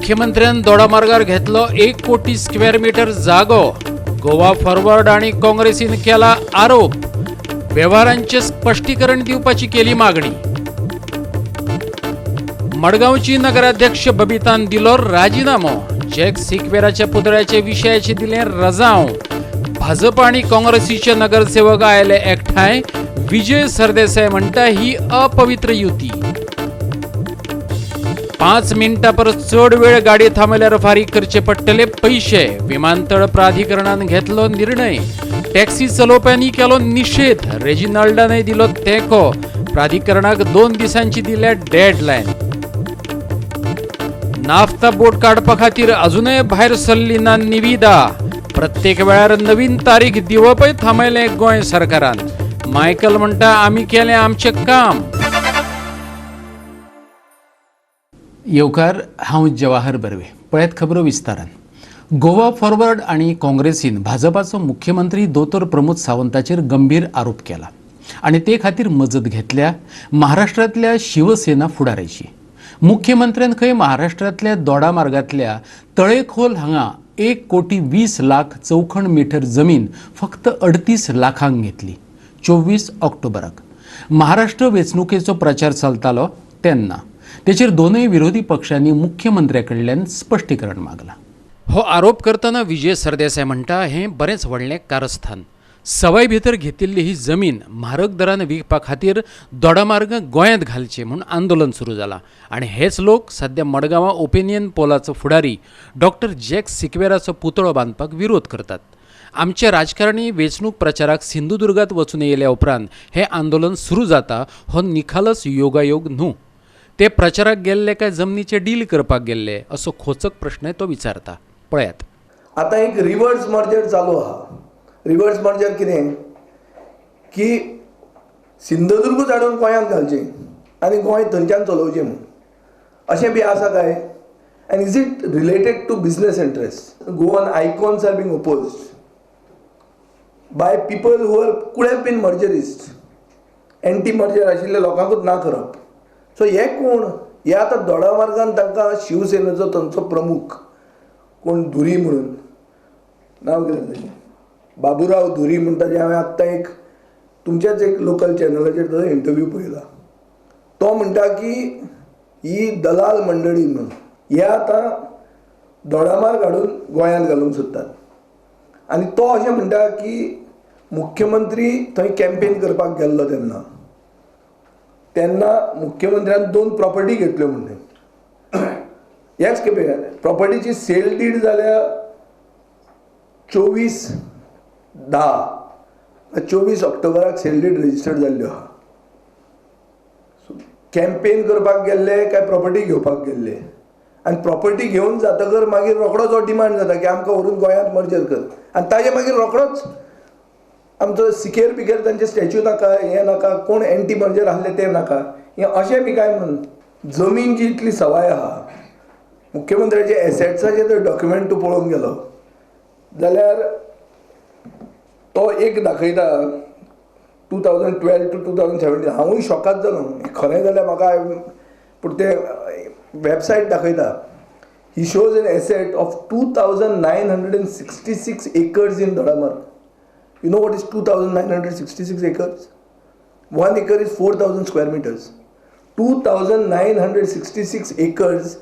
मुख्यमंत्र्यान दोडामार्गार घेतलो 1 कोटी स्क्वेअर मिटर जागो. गोवा फॉरवर्ड आणि काँग्रेसीन केला आरोप. वेव्हारांचे स्पष्टीकरण दिवपाची केली मागणी. मडगांवची नगराध्यक्ष बबितान दिलो राजीनामो. जॅक सिक्वेराच्या पुतळ्याच्या विशयाचे दिले रजांव. भाजप आणि काँग्रेसीचे नगरसेवक आयले एकठांय. विजय सरदेसाय म्हणटा, ही अपवित्र युती. 5 मिनटां परस चड वेळ गाडी थांबयल्यार फारीक करचे पडटले पयशे. विमानतळ प्राधिकरणान घेतलो निर्णय. टॅक्सी चलोवप्यांनी केलो निशेध. रेजिनाल्डानय दिलो तेंको. प्राधिकरणाक 2 दिसांची दिल्या डेडलायन. नाफ्ता बोट काडपा खातीर अजूनय भायर सरली ना निविदा. प्रत्येक वेळार नवीन तारीख दिवपय थांबयलें गोंय सरकारान. मायकल म्हणटा, आमी केलें आमचें काम. येवकार, हांव जवाहर बर्वे. पळयात खबरो विस्तारान. गोवा फॉरवर्ड आनी काँग्रेसीन भाजपाचो मुख्यमंत्री दोतोर प्रमोद सावंताचेर गंभीर आरोप केला आनी ते खातीर मजत घेतल्या महाराष्ट्रांतल्या शिवसेना फुडाऱ्याची. मुख्यमंत्र्यान खंय महाराष्ट्रांतल्या दोडा मार्गांतल्या तळेखोल हांगा 1 कोटी 20 लाख चौखण मिटर जमीन फक्त 38 लाखांक घेतली. 24 ऑक्टोबराक महाराष्ट्र वेंचणुकेचो प्रचार चलतालो तेन्ना तेचेर दोनूय विरोधी पक्षांनी मुख्यमंत्र्या कडल्यान स्पश्टीकरण मागलां. हो आरोप करतना विजय सरदेसाय म्हणटा, हें बरेंच व्हडलें कारस्थान. सवाय भितर घेतिल्ली ही जमीन म्हारग दरान विकपा खातीर दोडामार्ग गोंयांत घालचे म्हूण आंदोलन सुरू जालां आनी हेच लोक सद्या मडगांवां ओपिनियन पोलाचो फुडारी डॉक्टर जॅक सिक्वेराचो पुतळो बांदपाक विरोध करतात. आमचे राजकारणी वेंचणूक प्रचाराक सिंधुदुर्गात वचून येयल्या उपरांत हें आंदोलन सुरू जाता, हो निखालस योगायोग न्हू. ते प्रचाराक गेल्ले काय जमनीचे डील करपाक गेल्ले, असो खोचक प्रश्नय तो विचारता. पळयात. आतां एक रिवर्स मर्जर चालू आहा. रिवर्स मर्जर कितें की सिंधुदुर्गूच हाडून गोंयांत घालचें आनी गोंय थंयच्यान चलोवचें म्हूण, अशें बी आसा काय? And is it related to business interest? Goan icons are being opposed by people who are could have been mergerist. Anti merger आशिल्ल्या लोकांकूच ना करप. सो हे कोण हे आतां दोडा मार्गान तांकां शिवसेनेचो तांचो प्रमुख कोण धुरी म्हणून, नांव कितें ताजें, बाबुराव धुरी म्हणटा, जें हांवें आत्तां एक तुमच्याच एक लोकल चॅनलाचेर ताजो इंटरव्यू पळयला. तो म्हणटा की ही दलाल मंडळी म्हणून हे आतां दोडामार्ग हाडून गोंयांत घालूंक सोदतात. आनी तो अशें म्हणटा की मुख्यमंत्री थंय कॅम्पेन करपाक गेल्लो तेन्ना तेन्ना मुख्यमंत्र्यान दोन प्रॉपर्टी घेतल्यो म्हणून. ह्याच खेपे प्रॉपर्टीची सेल did जाल्या 24/10, 24 ऑक्टोबराक सेल did registered जाल्ल्यो आहा. कॅम्पेन करपाक गेल्ले काय प्रॉपर्टी घेवपाक गेल्ले? आनी प्रॉपर्टी घेवन जातकर मागीर रोखडोच हो डिमांड जाता की आमकां व्हरून गोंयांत मर्जर कर आनी ताजे मागीर रोखडोच आमचो सिकेर बिकेर तांचे स्टॅच्यू नाका, हें नाका, कोण एंटी मर्जर आहले ते नाका, हें अशें बी काय म्हणून जमीन जी इतली सवाय आहा. मुख्यमंत्र्याचे एसेट्साचे जर डॉक्युमेंट तूं पळोवंक गेलो जाल्यार तो एक दाखयता 2012 to 2017. हांवूय शॉकाद जालो, खरें जाल्यार म्हाका, पूण ते वेबसायट दाखयता. He shows an asset of 2966 acres in Dodamarg. You know what is 2966 acres? 1 acre is 4000 square meters. 2966 acres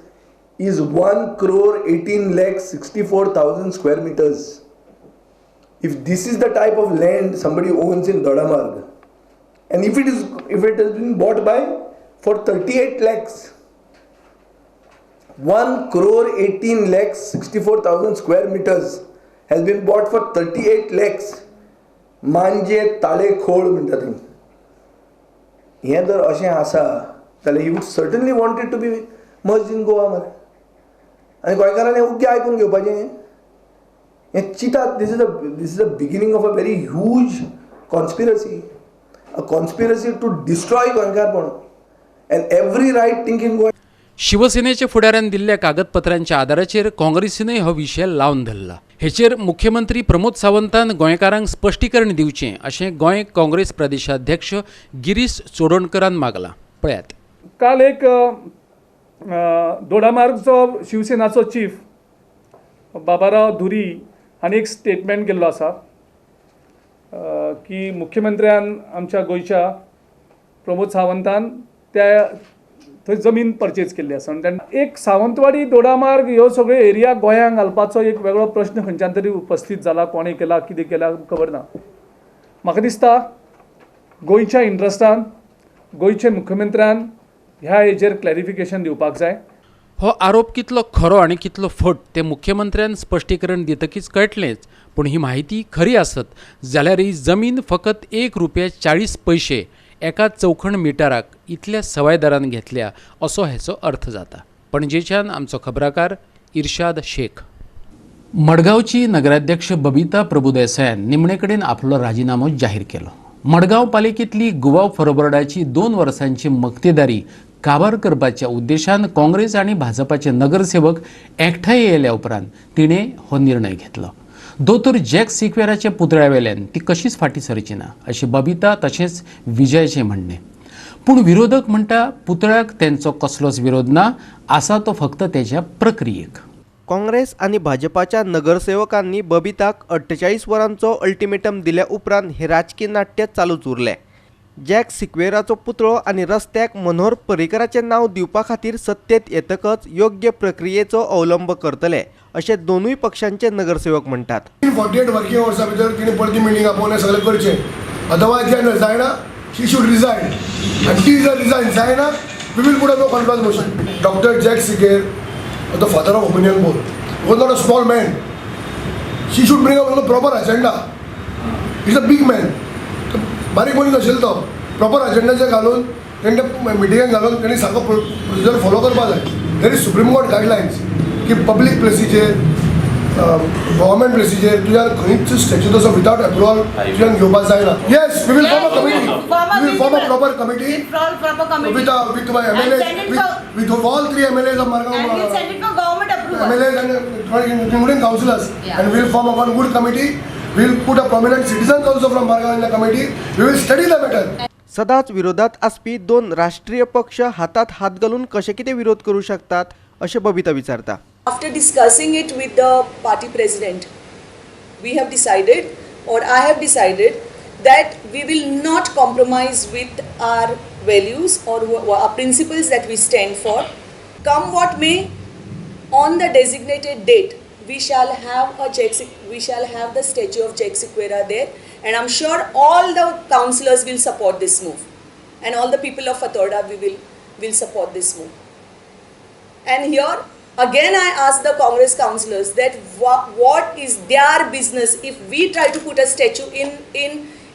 is 1 crore 18 lakh 64,000 square meters. If this is the type of land somebody owns in Dodamarg, and if it has been bought by for 38 lakhs, 1 crore 18 lakhs 64,000 square meters has been bought for 38 lakhs. Manje Talekhol म्हणटा थंय. हें जर अशें आसा जाल्यार he would certainly wanted to be merged in Goa मरे. आनी गोंयकारांनी ओग्गी आयकून घेवपाचें? हें चिंतात. This is a beginning of a very huge conspiracy, a conspiracy to destroy गोंयकारपण and every right thinking Goa. शिवसेनेच्या फुडाऱ्यान दिल्ल्या कागदपत्रांच्या आदाराचेर काँग्रेसीनय हो विशय लावन धरला. हेचेर मुख्यमंत्री प्रमोद सावंतान गोंयकारांक स्पश्टीकरण दिवचें अशें गोंय काँग्रेस प्रदेशाध्यक्ष गिरीश चोडणकरान मागलां. पळयात. काल एक दोडामार्गचो शिवसेनाचो चीफ बाबाराव धुरी हांणी एक स्टेटमेंट केल्लो आसा की मुख्यमंत्र्यान आमच्या गोंयच्या प्रमोद सावंतान त्या थंय जमीन परचेज केल्ली आसा. आनी एक सावंतवाडी दोडामार्ग ह्यो सगळ्यो एरिया गोंयांक घालपाचो एक वेगळो प्रश्न खंयच्यान तरी उपस्थीत जाला. कोणें केला कितें केला खबर ना. म्हाका दिसता गोंयच्या इंट्रस्टान गोंयच्या मुख्यमंत्र्यान ह्या हेजेर क्लॅरिफिकेशन दिवपाक जाय. हो आरोप कितलो खरो आनी कितलो फट तें मुख्यमंत्र्यान स्पश्टीकरण दितकीच कळटलेंच, पूण ही म्हायती खरी आसत जाल्यार ही जमीन फकत ₹1.40 एका चौखण मिटराक इतल्या सवाय दरान घेतल्या असो हेचो अर्थ जाता. पणजेच्यान आमचो खबराकार इर्शाद शेख. मडगांवची नगराध्यक्ष बबिता प्रभुदेसायान निमणे कडेन आपलो राजिनामो जाहीर केलो. मडगांव पालिकेंतली गोवा फॉरवर्डाची 2 वर्सांची मक्तेदारी काबार करपाच्या उद्देशान काँग्रेस आनी भाजपाचे नगरसेवक एकठांय येयल्या उपरांत तिणें हो निर्णय घेतलो. दोतोर जॅक सिक्वेराच्या पुतळ्या वेल्यान ती कशीच फाटीं सरची ना अशें बबिता तशेंच विजयाचें म्हणणें. पूण विरोधक म्हणटा पुतळ्याक तेंचो कसलोच विरोध ना, आसा तो फक्त तेच्या प्रक्रियेक. काँग्रेस आनी भाजपाच्या नगरसेवकांनी बबिताक 48 वरांचो अल्टिमेटम दिल्या उपरांत हे राजकीय नाट्य चालूच उरलें. जॅक सिक्वेराचो पुतळो आनी रस्त्याक मनोहर पर्रीकराचें नांव दिवपा खातीर सत्तेत येतकच योग्य प्रक्रियेचो अवलंब करतले अशें दोनूय पक्षांचे नगरसेवक म्हणटात. 48 वर्किंग अवर्सा भितर तिणें परती मिटींग आपोवन सगळें करचें, अदरवायज जें जायना शी should resign आनी ती जर रिजायन जायना we will put a no confidence motion. Doctor Jack Sequeira, the father of opinion poll, was not a small man. She should bring up a proper agenda. He's a big man. बारीक मनीस आशिल्लो तो. Proper अजेंडाचेर घालून तेणें ते मिटिंगेक घालून तेणी सारको प्रोसिजर फॉलो करपा जाय. There is Supreme Court guidelines की पब्लीक प्लेसीचेर, गव्हर्मेंट प्लेसीचेर तुज्यान खंयच स्टॅच्यू तसो विदाउट एप्रुवल तुज्यान घेवपाक जायना. Yes, we will form a committee. We will form a proper committee with my MLAs, with all 3 MLAs of Margao, And we'll send it for government approval. MLAs and including councillors, yeah. And we'll form a one good committee. We'll put a prominent citizens also from Margao in the committee. We will study the matter. सदांच विरोधात आसपी 2 राष्ट्रीय पक्ष हातात हात घालून कशे कितें विरोध करू शकतात अशें बबिता विचारता. After discussing it with the party president, we have decided, or I have decided, that we will not compromise with our values or our principles that we stand for. Come what may, on the designated date, we shall have a we shall have the statue of Jack Sequeira there, and I'm sure all the councillors will support this move, and all the people of Fatorda will support this move. And here again I ask the Congress councillors that what is their business if we try to put a statue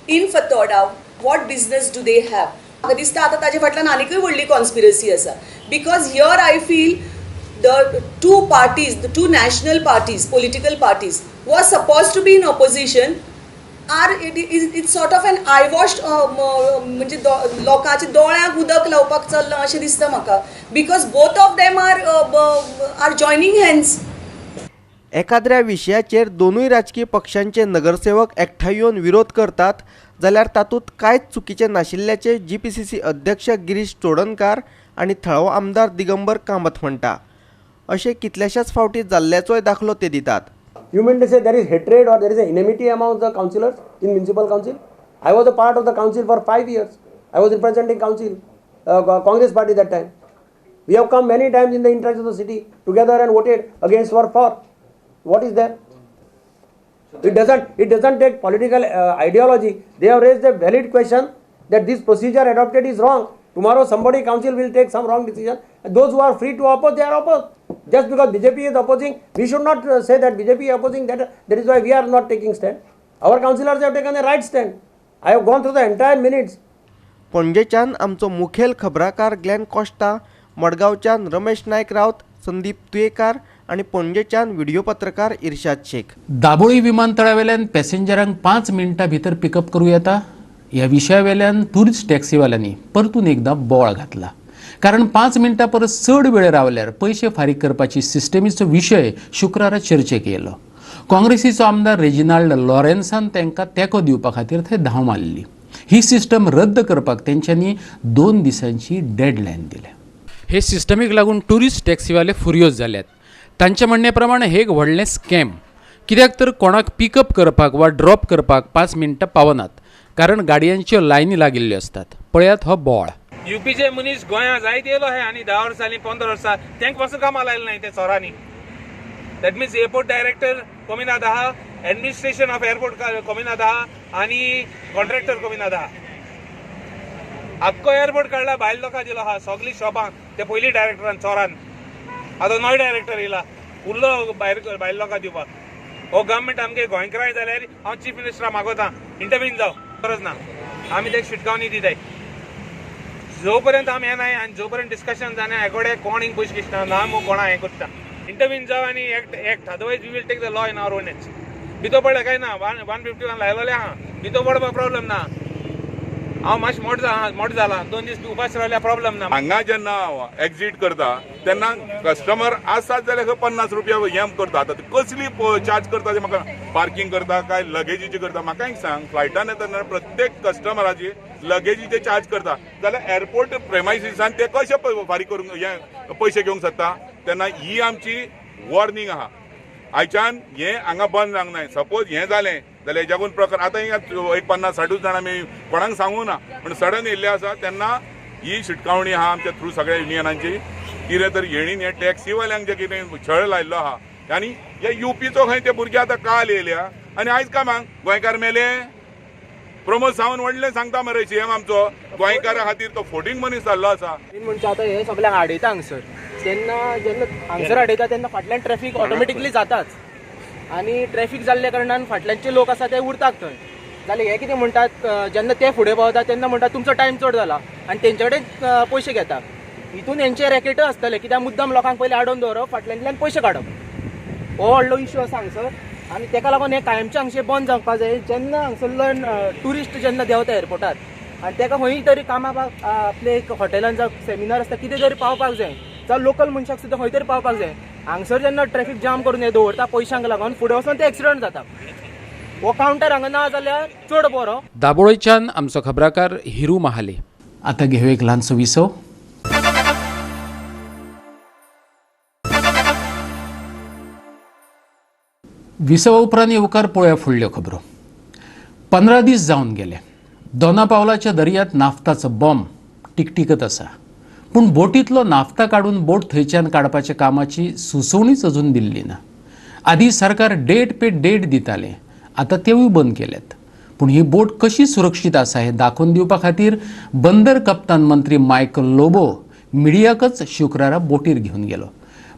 in Fatorda? What business do they have? म्हाका दिसता आतां ताजे फाटल्यान आनीकय व्हडली conspiracy आसा, because here I feel the two parties, the two national parties, political parties who are supposed to be in opposition are it's sort of an eyewash, म्हणजे लोकांच्या दोळ्यांक उदक लावपाक चल्लां अशें दिसता म्हाका, because both of them are joining hands. एकाद्र्या विशयाचेर दोनूय राजकीय पक्षांचे नगरसेवक एकठांय येवन विरोध करतात जाल्यार तातूंत कांयच चुकीचें नाशिल्ल्याचें GPCC अध्यक्ष गिरीश चोडणकार आनी थळावो आमदार दिगंबर कामत म्हणटा. अशें कितल्याशाच फावटी जाल्ल्याचोय दाखलो ते दितात. You mean to say there is hatred or there is an enmity among the councillors in municipal council? I was a part of the council for 5 years. I was representing council, Congress party that time. We have come many times in the interest of the city together and voted against or for. What is there? It doesn't take political ideology. They have raised a valid question that this procedure adopted is wrong. Tomorrow somebody council will take some wrong decision. And those who are free to oppose, they are opposed. Just because BJP is opposing, we should not say that BJP is opposing, that is why we are not taking stand. Our councillors have taken a right stand. I have gone through the entire minutes. पणजेच्यान आमचो मुखेल खबराकार Glenn Costa, मडगांवच्यान रमेश नायक रावत, संदीप तुयेकार आनी पणजेच्यान video पत्रकार इर्शाद शेख. दाबोळी विमानतळावेल्यान पॅसेंजरांक 5 मिनटां भितर पिकअप करूं येता ह्या विशयावेल्यान ट्युरिस्ट टॅक्सीवाल्यांनी परतून एकदां बोवाळ घातला. कारण 5 मिनटां परस चड वेळ रावल्यार पयशे फारीक करपाची सिस्टमीचो विशय शुक्रारा चर्चेक येयलो. काँग्रेसीचो आमदार रेजिनाल्ड लॉरेन्सान तांकां तेंको दिवपा खातीर थंय धांव मारली. ही सिस्टम रद्द करपाक तेंच्यांनी 2 दिसांची डेडलायन दिल्या. हे सिस्टमीक लागून टुरिस्ट टॅक्सीवाले फुर्योज जाल्यात. तांच्या म्हणणे प्रमाणे हे एक व्हडलें स्कॅम, कित्याक तर कोणाक पिकअप करपाक वा ड्रॉप करपाक 5 मिनटां पावनात, कारण गाडयांच्यो लायनी लागिल्ल्यो आसतात. पळयात हो बोळ. युपीचे मनीस गोंया जायत येयलो हे आनी 10 वर्सां जालीं, 15 वर्सां, तांकां पासून कामां लायलें नाय ते चोरांनी. That means airport director कोमिनाद आहा, एडमिनिस्ट्रेशन ऑफ एअरपोर्ट कोमिनाद आहा आनी कॉन्ट्रॅक्टर कोमिनाद आहा. आख्खो एअरपोर्ट काडला, भायल लोकां दिलो आहा, सगळीं शॉपां ते पयलीं डायरेक्टरान चोरान. आतां नवो डायरेक्टर येयला, उरलो भायर भायल लोकां दिवपाक. हो गव्हर्मेंट आमगे गोंयकाराय जाल्यार हांव चीफ मिनिस्टरा मागोता इंटरवीन जाव, गरज ना, आमी तेका शिटकावणी दिताय. जो पर्यंत आमी येनाय आनी जो पर्यंत डिस्कशन जायना हेकोडे कोण हिंग पयशे किसना ना मग कोणा हें करता इंटरवीन जाव आनी act act otherwise we will take the law in our own hands. भितर पडलें काय ना 151 लायलोलें आहा, भितर पडपाक प्रॉब्लम ना. हांव मातशें मोट जाला, 2 दीस उपास रावल्यार प्रॉब्लम ना. हांगा जेन्ना एक्झीट करता तेन्ना कस्टमर आसात जाल्यार खंय 50 रुपया हें करता. आतां कसली चार्ज करता ते म्हाका, पार्किंग करता काय लगेजीची करता म्हाका एक सांग. फ्लायटान येतना प्रत्येक कस्टमराची लगेजीचे चार्ज करता जाल्यार एअरपोर्ट प्रेमायसिसान ते कशे फारीक करूंक हे पयशे घेवंक शकता. तेन्ना ही आमची वॉर्निंग आहा, आयच्यान हें हांगा बंद जावंक नाय. सपोज हें जालें जाल्यार हेज्याकून प्रकार आतां हिंगा एक 50-60 जाणां आमी कोणाक सांगूं ना, पूण सडन येयल्ले आसा तेन्ना ही शिटकावणी आहा आमच्या थ्रू सगळ्या युनियनांची. कितें तर हेणीन हे टॅक्सीवाल्यांक जे कितें छळ लायल्लो आहा आनी हे युपीचो खंय ते भुरगे आतां काल येयल्या आनी आयज कामाक गोंयकार मेले. प्रमोद सावंत व्हडलें सांगता मरे सीएम आमचो गोंयकारा खातीर तो फोटींग मनीस जाल्लो आसा. म्हणजे आतां हे सगळ्यांक आडयता हांगसर, तेन्ना जेन्ना हांगसर आडयता तेन्ना फाटल्यान ट्रॅफिक ऑटोमॅटिकली जाताच आनी ट्रॅफिक जाल्ल्या कारणान फाटल्यानचे लोक आसा ते उरतात थंय. जाल्यार हे कितें म्हणटात, जेन्ना ते फुडें पावता तेन्ना म्हणटात तुमचो टायम चड जाला आनी तेंचे कडेन पयशे घेता. हितून हेंचे रॅकेटय आसतले, कित्याक मुद्दम लोकांक पयलीं आडोवन दवरप, फाटल्यांतल्यान पयशे काडप, हो व्हडलो इशू आसा हांगसर. आनी तेका लागून हें कायमचें हांगशें बंद जावपाक जाय. जेन्ना हांगसरलो ट्युरिस्ट जेन्ना देंवता एअरपोर्टार आनी तेका खंय तरी कामाक आपले एक हॉटेलान जावं सेमिनार आसता कितें तरी पावपाक जाय, जावं लोकल मनशाक सुद्दां खंय तरी पावपाक जाय. हांगसर जेन्ना ट्रॅफिक जाम करून हे दवरता पयशांक लागून, फुडें वचून ते एक्सिडंट जाता. हो कावंटर हांगा ना जाल्यार चड बरो. दाबोळीच्यान आमचो खबराकार हिरू महाले. आतां घेवया एक ल्हानसो विसव. विसवा उपरांत येवकार पळोवया फुडल्यो खबरो. 15 दीस जावन गेले, दोना पावलाच्या दर्यांत नाफ्ताचो बॉम्ब टिकटिकत आसा, पूण बोटींतलो नाफ्ता काडून बोट थंयच्यान काडपाच्या कामाची सुचोवणीच अजून दिल्ली ना. आदीं सरकार डेट पे डेट दितालें, आतां तेवूय बंद केल्यात. पूण ही बोट कशी सुरक्षीत आसा हें दाखोवन दिवपा खातीर बंदर कप्तान मंत्री मायकल लोबो मिडियाकच शुक्रारा बोटीर घेवन गेलो.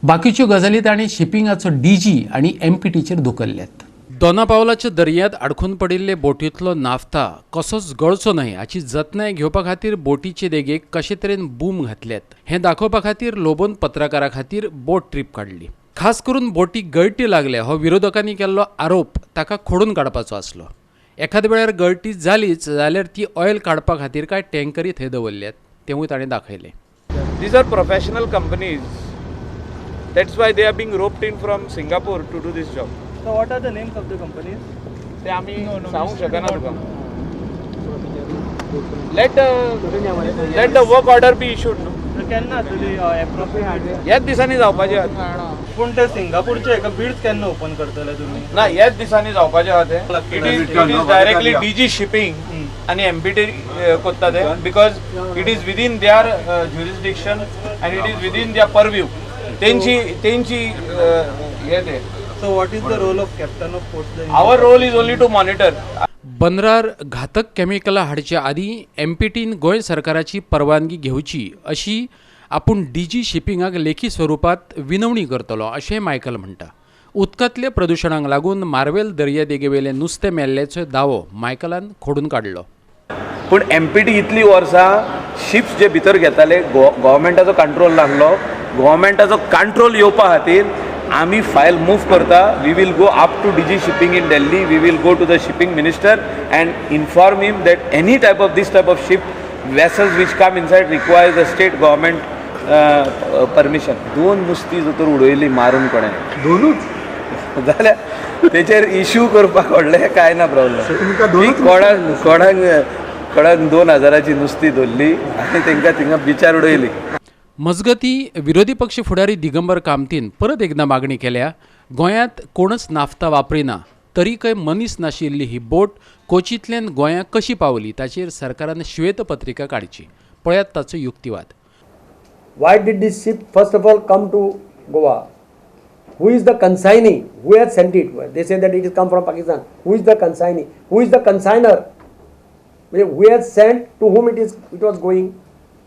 बाकीच्यो गजाली ताणें शिपिंगाचो डीजी आनी एमपीटीचेर धुकल्ल्यात. दोना पावलाच्या दर्यांत आडखून पडिल्ले बोटींतलो नाफ्ता कसोच गळचो न्हय हाची जतनाय घेवपा खातीर बोटीचे देगेक कशे तरेन बूम घातल्यात हें दाखोवपा खातीर लोबोन पत्रकारां खातीर बोट ट्रीप काडली. खास करून बोटीक गळटी लागल्या हो विरोधकांनी केल्लो आरोप ताका खोडून काडपाचो आसलो. एखाद्या वेळार गळटी जालीच जाल्यार ती ऑयल काडपा खातीर कांय टँकरी थंय दवरल्यात तेवूय ताणें दाखयलें. These are professional companies. That's why they are being roped in from Singapore to do this job. So what are the names of the companies? ते आमी सांगूंक शकना तुका. Let the work order be issued. केन्ना आसतली appropriate? ह्याच दिसांनी जावपाचें आहा. पूण ते सिंगापूरचे एका बीड्स केन्ना ओपन करतले तुमी? ना, ह्याच दिसांनी जावपाचें आहा तें. It is directly DG shipping आनी एमपीटी कोत्ता ते, because it is within their jurisdiction and it is within their purview. तेंची तेंची हे ते. So what is the role of captain of port? Our role is only to monitor. बंदरार घातक केमिकलां हाडचे आदीं एमपीटीन गोंय सरकाराची परवानगी घेवची अशी आपूण डीजी शिपिंगाक लेखी स्वरुपांत विनवणी करतलो अशें मायकल म्हणटा. उदकांतल्या प्रदुशणाक लागून मार्वेल दर्यादेगेवेलें नुस्तें मेल्ल्याचो दावो मायकलान खोडून काडलो. पूण एमपीटी इतली वर्सां शिप्स जे भितर घेताले गव्हर्मेंटाचो कंट्रोल लागलो. गव्हर्मेंटाचो कंट्रोल येवपा खातीर आमी फायल मूव करता. We will go up to DG shipping in Delhi. We will go to the shipping minister and inform him that any type of this type of ship vessels which come inside requires the state government permission. दोन नुस्तीं जर तर उडयली मारून कोणें दोनूच जाल्यार तेचेर इश्यू करपाक व्हडलें कांय ना प्रॉब्लम. कोणाक कोणाक कोणाक 2000 नुस्तीं धरली आनी तेंकां थिंगा बिचार उडयली. मजगती विरोधी पक्ष फुडारी दिगंबर कामतीन परत एकदा मागणी केल्या, गोंयांत कोणच नाफ्ता वापरिना तरीकय मनीस नाशिल्ली ही बोट कोचींतल्यान गोंयांत कशी पावली ताचेर सरकारान श्वेतपत्रिका काडची. पळयात ताचो युक्तिवाद. Why did this ship first of all come to Goa? Who is the consignee? Who has sent it? They say that it is come from Pakistan. Who is the consignee? Who is the consignor? Who has sent, to whom it was going?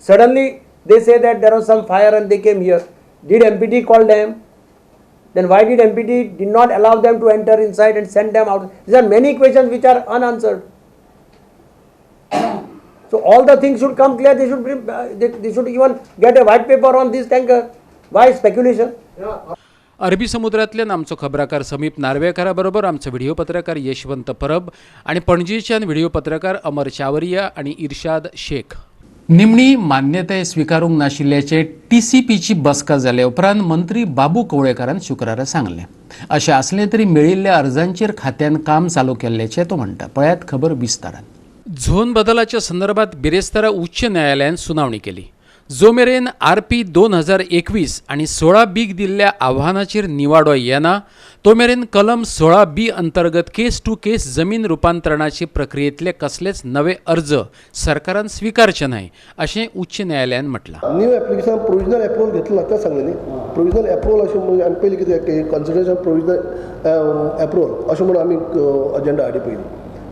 Suddenly they say that there was some fire and they came here. Did MPT call them? Then why did MPT did not allow them to enter inside and send them out? These are many questions which are unanswered. So all the things should come clear. They should bring, they should even get a white paper on this tanker. Why speculation? अरबी समुद्रांतल्यान आमचो खबराकार समीप नार्वेकारा बरोबर आमचो video पत्रकार यशवंत परब आनी पणजेच्यान video पत्रकार अमर चावरिया आनी इर्शाद शेख. निमणी मान्यताय स्विकारूंक नाशिल्ल्याचे टीसीपीची बसका जाले उपरांत मंत्री बाबू कवळेकारान शुक्रारा सांगलें. अशें आसलें तरी मेळिल्ल्या अर्जांचेर खात्यान काम चालू केल्ल्याचें तो म्हणटा. पळयात खबर विस्तारान. झोन बदलाच्या संदर्भात बिरेस्तारा उच्च न्यायालयान सुनावणी केली. जो मेरेन आरपी 2021 आनी 16 बीक दिल्ल्या आव्हानाचेर निवाडो येना तो मेरेन कलम 16 बी अंतर्गत केस टू केस जमीन रुपांतरणाचे प्रक्रियेंतले कसलेच नवे अर्ज सरकारान स्विकारचे न्हय अशें उच्च न्यायालयान म्हटलां. न्यू एप्लिकेशन प्रोविजनल एप्रुवल घेतला आतां सांगलें न्ही, प्रोविजनल एप्रुवल अशें म्हणून आमी पयलीं कितें कन्सिडरेशन प्रोविजनल एप्रुवल अशें म्हणून आमी अजेंडा हाडी पयलीं,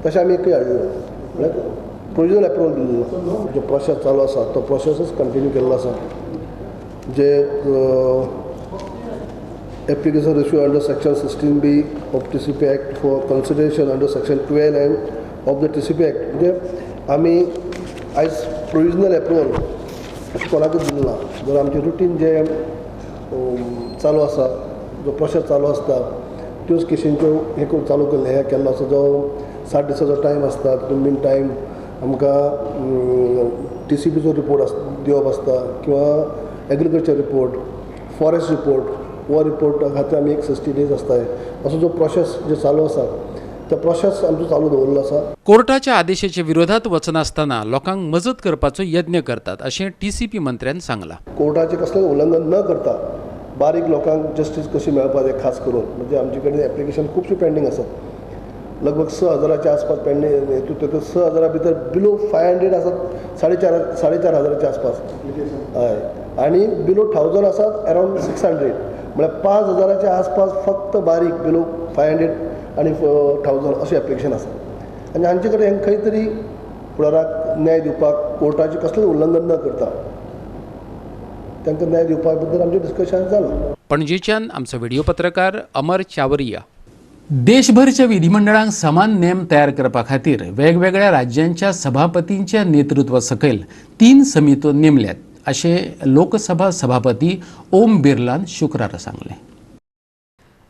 तशें आमी एकूय हाडली ना. म्हणल्यार प्रोविजनल एप्रुवल दिल्लो जो प्रोसेस चालू आसा तो प्रोसेसच कंटिन्यू केल्लो आसा. जे application issue under section 16B of TCP act for consideration under section 12 and of the TCP act, म्हणजे आमी आयज प्रोविजनल एप्रुवल अशें कोणाकूच दिलें ना. जर आमचें रुटीन जें चालू आसा, जो प्रोसेस चालू आसता त्योच केशींच्यो हें करून चालू केल्लें हें केल्लो आसा. जो 60 दिसाचो टायम आसता तितून मीन टायम आमकां टीसीपीचो रिपोर्ट दिवप आसता किंवा एग्रीकल्चर रिपोर्ट, फॉरेस्ट रिपोर्ट, हो रिपोर्ट खातीर आमी एक 60 डेज आसता. असो जो प्रोसेस जो चालू आसा तो प्रोसेस आमचो चालू दवरिल्लो आसा. कोर्टाच्या आदेशाच्या विरोधात वचनासतना लोकांक मजत करपाचो यत्न करतात अशें टीसीपी मंत्र्यान सांगलां. कोर्टाचें कसलें उल्लंघन न करता बारीक लोकांक जस्टीस कशी मेळपाक जाय, खास करून म्हणजे आमचे कडेन एप्लिकेशन खुबशीं पेंडींग आसात. लगभग 6,000च्या आसपास पेंडींग हेतून 6,000 भितर बिलो 500 आसात, 4,500 हजाराच्या आसपास, हय, आनी बिलो 1,000 आसात अरावंड 600, म्हळ्यार 5,000च्या आसपास फक्त बारीक बिलो 500 आनी 1,000 अशें एप्लिकेशन आसा. आनी हांचे कडेन खंय तरी फुडाराक न्याय दिवपाक कोर्टाचें कसलें उल्लंघन न करता तांकां न्याय दिवपा बद्दल आमचें डिस्कशन जालां. पणजेच्यान आमचो व्हिडिओ पत्रकार अमर चावरिया. देशभरच्या विधिमंडळांक समान नेम तयार करपा खातीर वेगवेगळ्या राज्यांच्या सभापतींच्या नेतृत्वा सकयल 3 समित्यो नेमल्यात अशें लोकसभा सभापती ओम बिर्लान शुक्रारा सांगलें.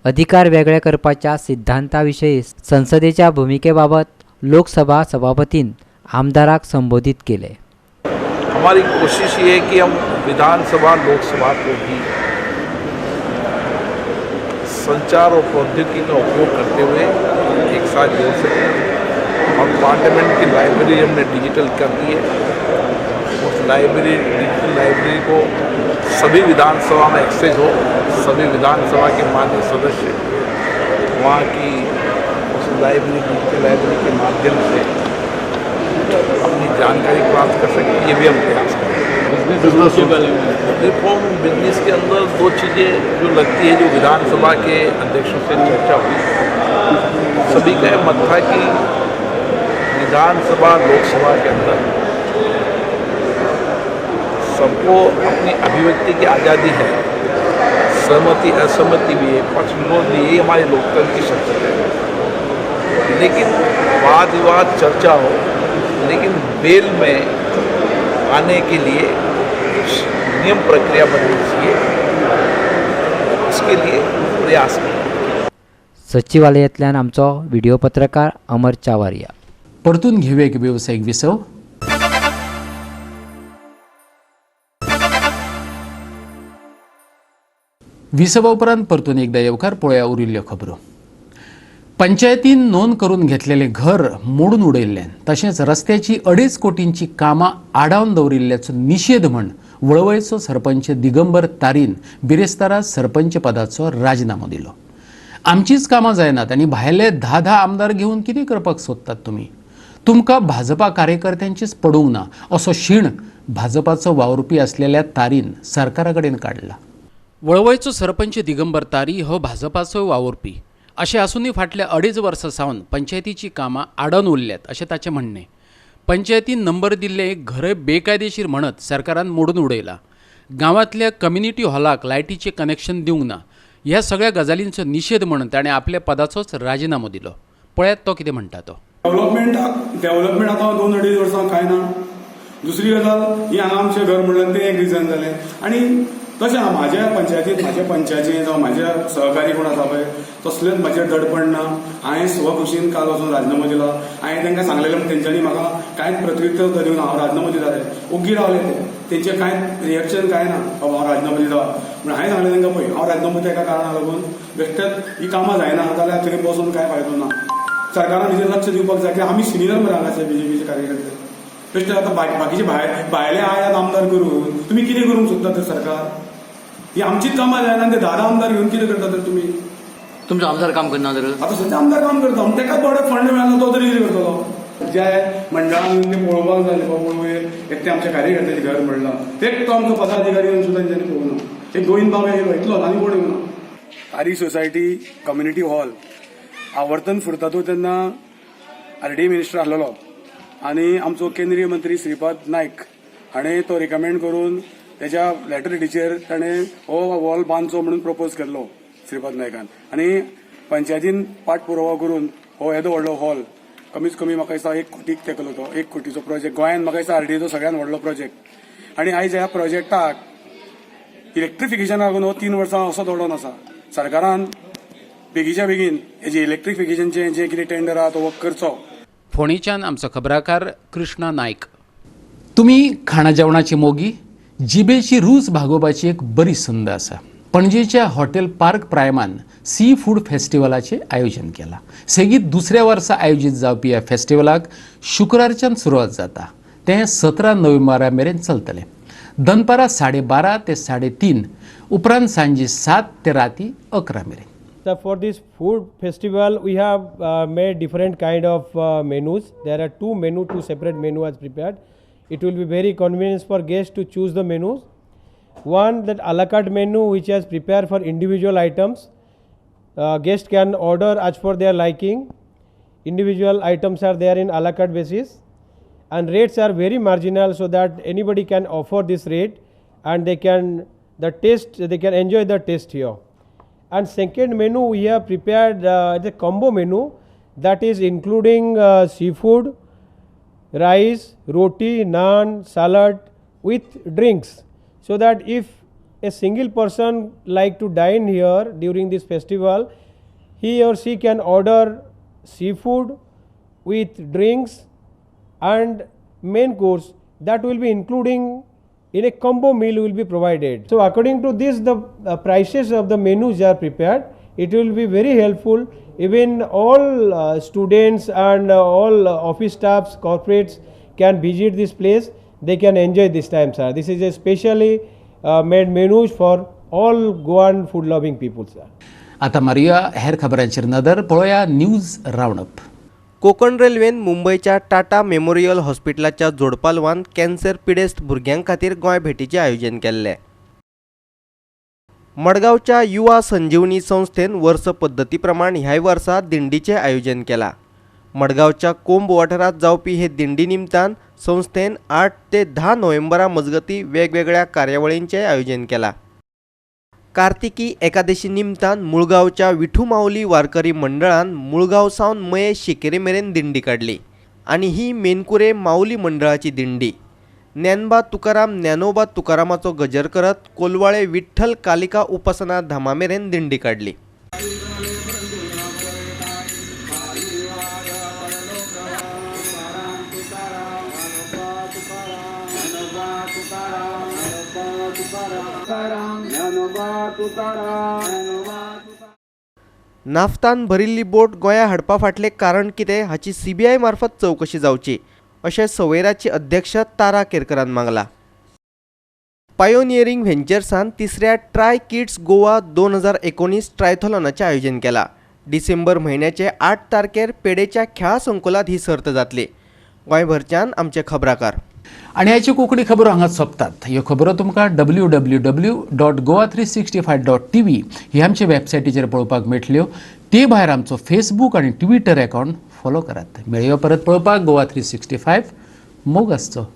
अधिकार वेगळे करपाच्या सिद्धांताविषयी संसदेच्या भूमिकेबाबत लोकसभा सभापतीन आमदाराक संबोधित केले. हमारी कोशिश ये है कि हम विधानसभा लोकसभा को भी संचार और प्रौद्योगिकी का उपयोग करते हुए एक साथ जोड़ सकें और पार्लियामेंट की लाइब्रेरी हमने डिजिटल कर दी है। उस लाइब्रेरी, डिजिटल लाइब्रेरी को सभी विधानसभा में एक्सेस हो, सभी विधानसभा के मान्य सदस्य वहाँ की उस लाइब्रेरी, डिजिटल लाइब्रेरी के माध्यम से अपनी जानकारी प्राप्त कर सकें, ये भी हम प्रयास करें। रिफॉर्म बिजनेस के अंदर 2 चीज़ें जो लगती है, जो विधानसभा के अध्यक्षों से चर्चा हुई, सभी का मत था कि विधानसभा लोकसभा के अंदर सबको अपनी अभिव्यक्ति की आज़ादी है, सहमति असहमति भी है, पक्ष विरोध भी, ये हमारे लोकतंत्र की शक्ति है। लेकिन वाद विवाद चर्चा हो, लेकिन बेल में आने के लिए कुछ नियम प्रक्रिया बननी चाहिए, उसके लिए प्रयास करें। सचिवालयांतल्यान आमचो व्हिडिओ पत्रकार अमर चावरिया. परतून घेऊया एक वेवसायीक विसव. विसवा उपरांत परतून एकदा येवकार. पळोवया उरिल्ल्यो खबरो. पंचायतीन नोंद करून घेतलेलें घर मोडून उडयल्ल्यान तशेंच रस्त्याची 2.5 कोटींची कामां आडावन दवरिल्ल्याचो निशेध म्हण वळवयचो सरपंच दिगंबर तारीन बिरेस्तारा सरपंच पदाचो राजिनामो दिलो. आमचीच कामां जायनात आनी भायले 10-10 आमदार घेवन कितें करपाक सोदतात तुमी? तुमकां भाजपा कार्यकर्त्यांचीच पडूंक ना असो शीण भाजपाचो वावुरपी आसलेल्या तारीन सरकारा कडेन काडला. वळवयचो सरपंच दिगंबर तारी हो भाजपाचो वावुरपी अशें आसूनय फाटल्या 2.5 वर्सां सावन पंचायतीची कामां आडावन उरल्यात अशें ताचें म्हणणें. पंचायतीन नंबर दिल्लें एक घर बेकायदेशीर म्हणत सरकारान मोडून उडयलां. गांवांतल्या कम्युनिटी हॉलाक लायटीचें कनेक्शन दिवंक ना. ह्या सगळ्या गजालींचो निशेध म्हणून ताणें आपल्या पदाचोच राजिनामो दिलो. पळयात तो कितें म्हणटा तो. डेव्हलपमेंट आतां 2-2.5 वर्सां कांय ना. दुसरी गजाल ही हांगा आमचें घर म्हणल्यार तें एक रिजन जालें. आनी तशें म्हाज्या पंचायतींत म्हाज्या पंचायतीन जावं म्हाज्या सहकारी कोण आसा पळय तसलेच म्हाजेर दडपण ना. हांवें स्वखुशीन काल वचून राजिनामो दिला. हांवें तांकां सांगलेलें म्हण तेंच्यांनी म्हाका कांयच प्रत्युत्तर दिवन हांव राजिनामो दिता रे ओग्गी रावले ते तेंचें कांय रिएक्शन कांय ना बाबा हांव राजिनामो दिता म्हण. हांवें सांगलें तांकां पळय हांव राजिनामो दिता एका कारणाक लागून बेश्टेच ही कामां जायना जाल्यार थंय बसून कांय फायदो ना. सरकारान हेजेर लक्ष दिवपाक जाय की आमी सिनियर मरे हांगाचे बीजेपीचे कार्यकर्ते. बेश्टे आतां बाकीचे भायले आयात आमदार करून तुमी कितें करूंक सोदता तर सरकार? ही आमचीच कामां जायना ते 10 आमदार घेवन कितें करता तर तुमी? तुमचो आमदार काम करना तर? आतां सद्या आमदार काम करता पूण ताका बरे फंड मेळना तो तरी कितें करतलो? जे मंडळान ते पळोवपाक जाय पळोवया एक तें आमच्या कार्यकर्त्याचें घर म्हणलां एक तो आमचो पदाधिकारी येवन सुद्दां तेंच्यांनी पळोवना. एक गोविंद बाब येयलो इतलो आनी कोण येवना. आरी सोसायटी कम्युनिटी हॉल आवर्तन फुरता तेन्ना आरडी मिनिस्टर आसलेलो आनी आमचो केंद्रीय मंत्री श्रीपाद नायक हाणें तो रिकमेंड करून तेज्या लेटरिटीचेर ताणें हो हॉल बांदचो म्हणून प्रपोज केल्लो श्रीपाद नायकान आनी पंचायतीन पाठपुरावा करून हो येदो व्हडलो हॉल कमीत कमी म्हाका दिसता 1 कोटीक तेकलो तो 1 कोटीचो प्रोजेक्ट गोंयांत म्हाका दिसता आरडीएचो सगळ्यात व्हडलो प्रोजेक्ट. आनी आयज ह्या प्रोजेक्टाक इलेक्ट्रिफिकेशनाक लागून हो 3 वर्सां असो दडोन आसा. सरकारान बेगीच्या बेगीन हेजे इलेक्ट्रिफिकेशनचें जें कितें टेंडर आहा तो वर्क करचो. फोंडेच्यान आमचो खबराकार कृष्णा नायक. तुमी खाणा जेवणाची मोगी, जिबेची रूच भागोवपाची एक बरी संद आसा. पणजेच्या हॉटेल पार्क प्रायमान सी फूड फेस्टिवलाचें आयोजन केलां. सेगीत दुसऱ्या वर्सा आयोजीत जावपी ह्या फेस्टिवलाक शुक्रारच्यान सुरवात जाता. तें 17 नोव्हेंबरा मेरेन चलतलें. दनपारां 12:30 ते 3:30 उपरांत सांजे 7 ते राती 11 मेरेन. So for this food festival, we have made different kind of menus. There are 2 separate menus as prepared. It will be very convenient for guests to choose the menus. One, that a la carte menu, which has prepared for individual items. Guests can order as per their liking. Individual items are there in a la carte basis, and rates are very marginal, so that anybody can afford this rate, and they can enjoy the taste here. And second menu we have prepared the combo menu, that is including seafood, rice, roti, naan, salad with drinks, so that if a single person like to dine here during this festival, he or she can order seafood with drinks and main course, that will be including in a combo meal will be provided. So according to this, the prices of the menus are prepared. It will be very helpful. Even all students and all office staffs, corporates can visit this place. They can enjoy this time, sir. This is a specially made menus for all Goan food loving people, sir. आता मारुया हेर खबरांचेर नदर, पळोवया news रावंडअप. Konkan रेल्वेन मुंबयच्या Tata memorial हॉस्पिटलाच्या जोडपालवान cancer पिडेस्त भुरग्यां खातीर गोंय भेटीचें आयोजन केल्लें. मडगांवच्या युवा संजीवनी संस्थेन वर्स पद्दती प्रमाण ह्याय वर्सा दिंडीचें आयोजन केलां. मडगांवच्या कोंब वाठारांत जावपी हे दिंडी निमतान संस्थेन 8 ते 10 नोव्हेंबरा मजगतीं वेगवेगळ्या कार्यावळींचें आयोजन केलां. कार्तिकी एकादशी निमतान मुळगांवच्या विठू माऊली वारकरी मंडळान मुळगांव सावन मये शिकेरी मेरेन दिंडी काडली आनी ही मेनकुरे माऊली मंडळाची दिंडी. ज्ञानबा तुकाराम ज्ञानोबा तुकारामाचो गजर करत कोलवाळे विठ्ठल कालिका उपासना धामा मेरेन दिंडी काडली. नाफ्तान भरिल्ली बोट गोंया हाडपा फाटलें कारण कितें हाची सीबीआय मार्फत चवकशी जावची अशें सवेराची अध्यक्ष तारा केरकरान मागला. पायोनियरिंग व्हेंचर्सान तिसऱ्या ट्राय किड्स गोवा 2019 ट्रायथॉलॉनाचें आयोजन केलां. डिसेंबर म्हयन्याचे 8 तारखेर पेडेच्या खेळां संकुलांत ही सर्त जातली. गोंयभरच्यान आमचे खबराकार. आनी आयच्यो कोंकणी खबरो हांगाच सोंपतात. ह्यो खबरो तुमकां www.goa365.tv ही आमचे वेबसायटीचेर पळोवपाक मेळटल्यो. ते भायर आमचो फेसबूक आनी ट्विटर अकावंट फॉलो करात. मेळया परत पळोवपाक गोवा 365. मोग आसचो.